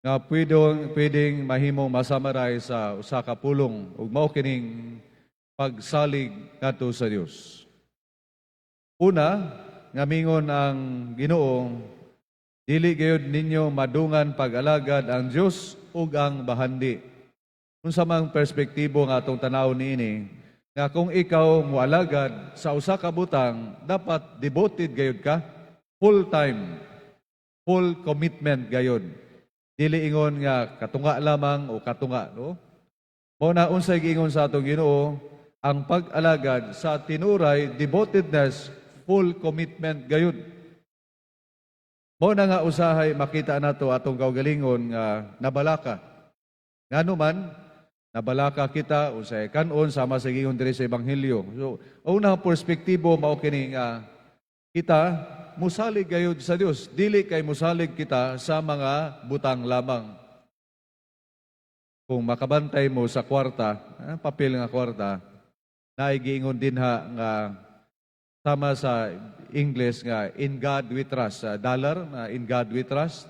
Nga pwedeng mahimong ma-summarize sa usa ka pulong ug mao kining pagsalig ngadto sa Dios. Una, nga mingon ang Ginoo, "Dili gayud ninyo madungan pag-alagad ang Dios ug ang bahandi." Unsa mang perspektibo nga atong tanaw niini, nga kung ikaw moalagad sa usa ka butang, dapat devoted gayud ka, full time, full commitment gayud. Dili ingon nga katunga lamang o katunga, no? Mao na unsay giingon sa atong Ginoo, ang pag-alagad sa tinuray, devotedness, full commitment gayud. Mao na nga usahay makita nato atong kaugalingon nga nabalaka. Ngano man nabalaka kita unsay kan-on, sama sa giingon diri sa Ebanghelyo. So, una perspektibo mao kini nga kita musalig gayud sa Dios, dili kay musalig kita sa mga butang lamang. Kung makabantay mo sa kwarta, papel nga kwarta, naay giingon dinha nga sama sa English nga "In God We Trust," sa dollar na "In God We Trust."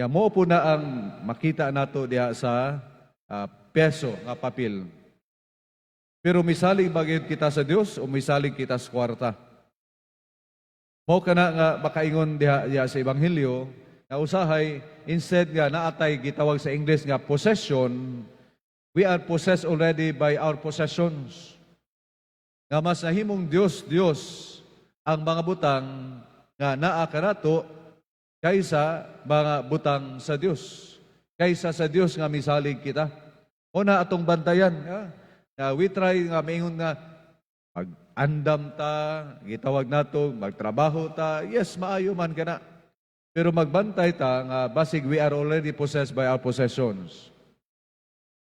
Ya mao po na ang makita nato diha sa peso nga papel. Pero misalig ba gyud kita sa Dios o misalig kita sa kwarta? Mao kana nga makaingon diha sa Ebanghelyo nga usahay instead nga naatay gitawag sa English nga possession, we are possessed already by our possessions. Nga mas nahimong Dios Dios ang mga butang nga naa kanato kaysa mga butang sa Dios. Kaysa sa Dios nga misalig kita. O na atong bantayan. Nga, nga we try nga maingon nga mag-andam ta, gitawag nato, magtrabaho ta, yes, maayo man kana. Pero magbantay ta nga basig we are already possessed by our possessions.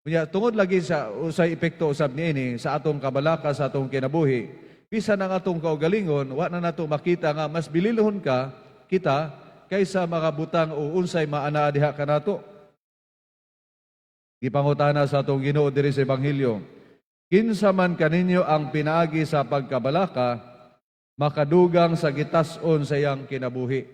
Unya, tungod lagi sa usay epekto usab niini sa atong kabalaka, sa atong kinabuhi, bisan ang atong kaugalingon, wa na nato makita nga mas bililhon ka kita kaysa mga butang o unsay maanaa diha kanato. Gipangutana sa atong Ginoo diri sa Ebanghelyo, "Kinsa man kaninyo ang pinaagi sa pagkabalaka makadugang sa gitas-on sa iyang kinabuhi?"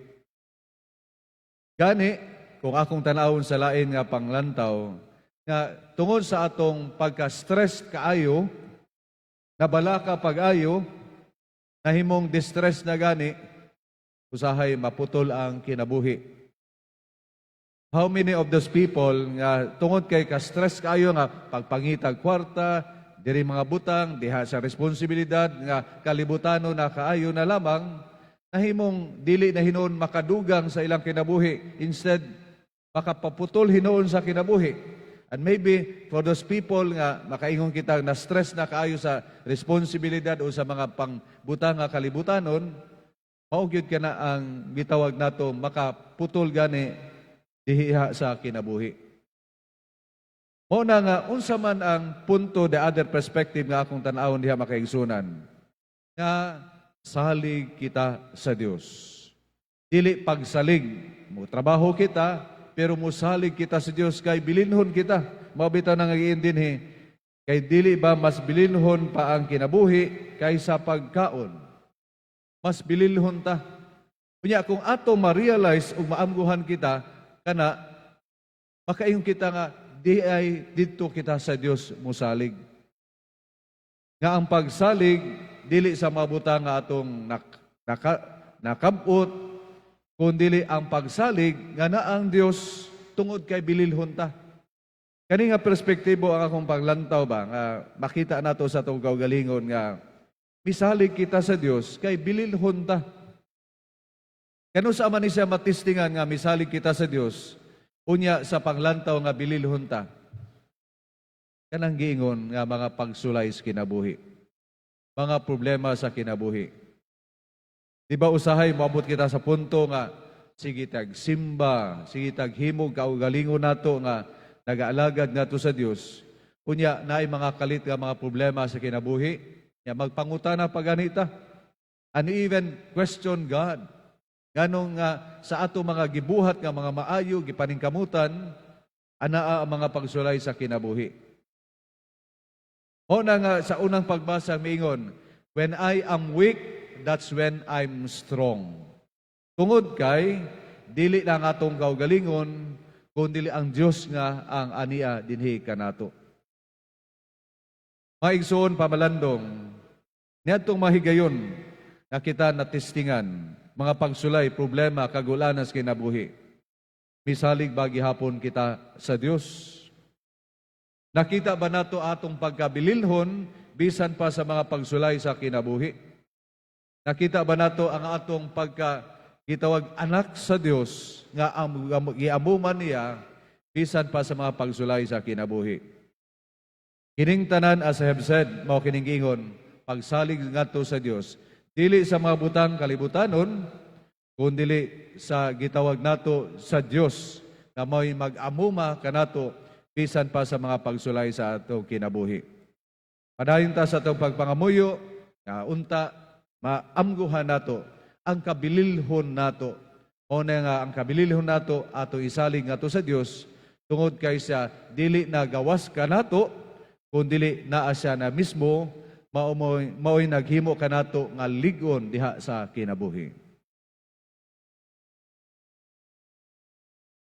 Gani, kung akong tanawon sa lain nga panglantaw, nga tungod sa atong pagka-stress kaayo, nabalaka pag-ayo, nahimong distress na gani, usahay maputol ang kinabuhi. How many of those people nga tungod kay ka-stress kaayo nga pagpangitag kwarta, diri mga butang, diha sa responsibilidad nga kalibutano na kaayo na lamang, nahimong dili na hinuon makadugang sa ilang kinabuhi. Instead, makapaputol hinuon sa kinabuhi. And maybe for those people nga makaingon kita na stress na kaayo sa responsibilidad o sa mga pangbutang nga kalibutanon, mao gyud kana ang gitawag nato makaputol gani dihiha sa kinabuhi. Mao na nga unsa man ang punto, the other perspective nga akong tan-awon diha, mga kaigsunan, nga salig kita sa Dios. Dili pagsalig, mo trabaho kita pero musalig kita sa Dios kay bilinhon kita. Mao bitaw nang giingon dinhi, kay dili ba mas bilinhon pa ang kinabuhi kaysa pagkaon? Mas bililhon ta. Unya kung ato ma-realize ug maamguhan kita kana, makaingon kita nga di ay didto kita sa Dios musalig. Nga ang pagsalig dili sa mabutang nga atong nakabot, kun dili ang pagsalig nga naa ang Dios tungod kay bililhon ta. Kani nga perspektibo ang akong paglantaw ba nga makita nato sa atong kaugalingon nga misalig kita sa Dios kay bililhon ta. Kano sa man ni siya matistingan nga misalig kita sa Dios unya sa panglantaw nga bililhon ta? Kanang giingon nga mga pagsulay sa kinabuhi. Mga problema sa kinabuhi. Di ba usahay moabot kita sa punto nga sige tag simba, sige tag himog kaugalingon nato nga nagaalagad nato sa Dios. Unya naay mga kalit nga mga problema sa kinabuhi, nya magpangutana pa ganita. And even question God. Ganong nga sa ato mga gibuhat nga mga maayo, gipaningkamutan, anaa ang mga pagsulay sa kinabuhi. Mao na nga sa unang pagbasa miingon, "When I am weak, that's when I'm strong." Tungod kay dili lang atong kaugalingon, Kun dili ang Dios nga ang ania dinhi kanato. Mga igsoon pamalandong, niadtong mahigayon nga kita natestingan, mga pagsulay, problema, kagulanan sa kinabuhi. Misalig ba gihapon kita sa Dios? Nakita ba nato atong pagkabililhon bisan pa sa mga pagsulay sa kinabuhi? Nakita ba nato ang atong pagka gitawag anak sa Dios nga giamuman niya bisan pa sa mga pagsulay sa kinabuhi? Kining tanan, as I have said, mao kining giingon, pagsalig ngadto sa Dios, dili sa mga butang kalibutanon, kun dili sa gitawag nato sa Dios na mao'y mag-amuma kanato bisan pa sa mga pagsulay sa atong kinabuhi. Padayon ta sa atong pagpangamuyo nga unta maamguhan nato ang kabililhon nato. O na nga ang kabililhon nato ato isalig ngadto sa Dios tungod kay siya dili na gawas kanato kun dili naa siya na mismo mao'y naghimo kanato nga lig-on diha sa kinabuhi.